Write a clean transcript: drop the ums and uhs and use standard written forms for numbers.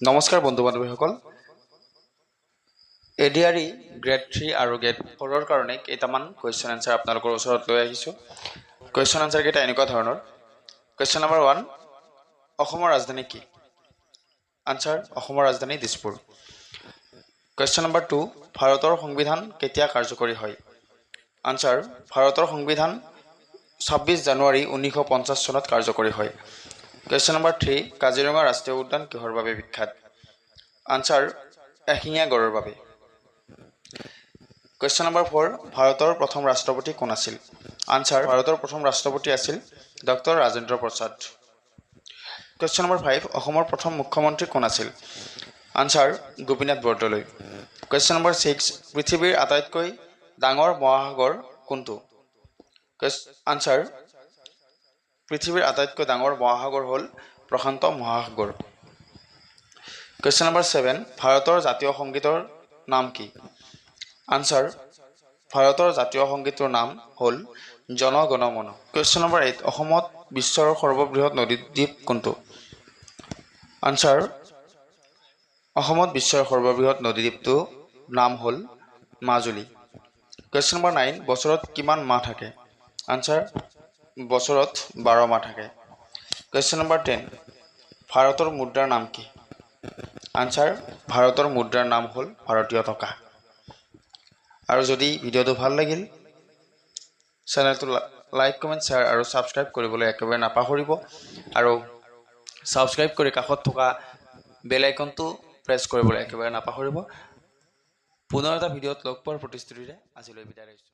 নমস্কাৰ বন্ধু বান্ধৱীসকল, ADRE grade 3 আৰু গ্ৰেড 4ৰ কাৰণে কেইটামান কুৱেশ্যন এনচাৰ আপোনালোকৰ ওচৰত লৈ আহিছোঁ। কুৱেশ্যন এনচাৰকেইটা এনেকুৱা ধৰণৰ। কুৱেশ্যন নম্বৰ 1, অসমৰ ৰাজধানী কি? আনচাৰ, অসমৰ ৰাজধানী দিছপুৰ। কুৱেশ্যন নম্বৰ 2, ভাৰতৰ সংবিধান কেতিয়া কাৰ্যকৰী হয়? আনচাৰ, ভাৰতৰ সংবিধান 26 জানুৱাৰী 1950 চনত কাৰ্যকৰী হয়। কুৱেশ্যন নম্বৰ 3, কাজিৰঙা ৰাষ্ট্ৰীয় উদ্যান কিহৰ বাবে বিখ্যাত? আনচাৰ, এশিঙীয়া গঁড়ৰ বাবে। কুৱেশ্যন নম্বৰ 4, ভাৰতৰ প্ৰথম ৰাষ্ট্ৰপতি কোন আছিল? আনচাৰ, ভাৰতৰ প্ৰথম ৰাষ্ট্ৰপতি আছিল doctor Rajendra Prasad. Question number 5, অসমৰ প্ৰথম মুখ্যমন্ত্ৰী কোন আছিল? Answer, Gopinath Bordoloi. Question number 6, পৃথিৱীৰ আটাইতকৈ ডাঙৰ মহাসাগৰ কোনটো? আনচাৰ, পৃথিৱীৰ আটাইতকৈ ডাঙৰ মহাসাগৰ হ'ল প্ৰশান্ত মহাসাগৰ। কুৱেশ্যন নম্বৰ 7, ভাৰতৰ জাতীয় সংগীতৰ নাম কি? আনচাৰ, ভাৰতৰ জাতীয় সংগীতটোৰ নাম হ'ল জন গণ মন। কুৱেশ্যন নম্বৰ 8, অসমত বিশ্বৰ সৰ্ববৃহৎ নদীদ্বীপ কোনটো? আনচাৰ, অসমত বিশ্বৰ সৰ্ববৃহৎ নদীদ্বীপটোৰ নাম হ'ল মাজুলী। কুৱেশ্যন নম্বৰ 9, বছৰত কিমান মাহ থাকে? আনচাৰ, বছৰত 12 মাহ থাকে। কুৱেশ্যন নম্বৰ 10, ভাৰতৰ মুদ্ৰাৰ নাম কি? আনচাৰ, ভাৰতৰ মুদ্ৰাৰ নাম হ'ল ভাৰতীয় টকা। আৰু যদি ভিডিঅ'টো ভাল লাগিল, চেনেলটো লাইক, কমেণ্ট, শ্বেয়াৰ আৰু ছাবস্ক্ৰাইব কৰিবলৈ একেবাৰে নাপাহৰিব। আৰু ছাবস্ক্ৰাইব কৰি কাষত থকা বেল আইকনটো প্ৰেছ কৰিবলৈ একেবাৰে নাপাহৰিব। পুনৰ এটা ভিডিঅ'ত লগ পোৱাৰ প্ৰতিশ্ৰুতিৰে আজিলৈ বিদায় লৈছোঁ।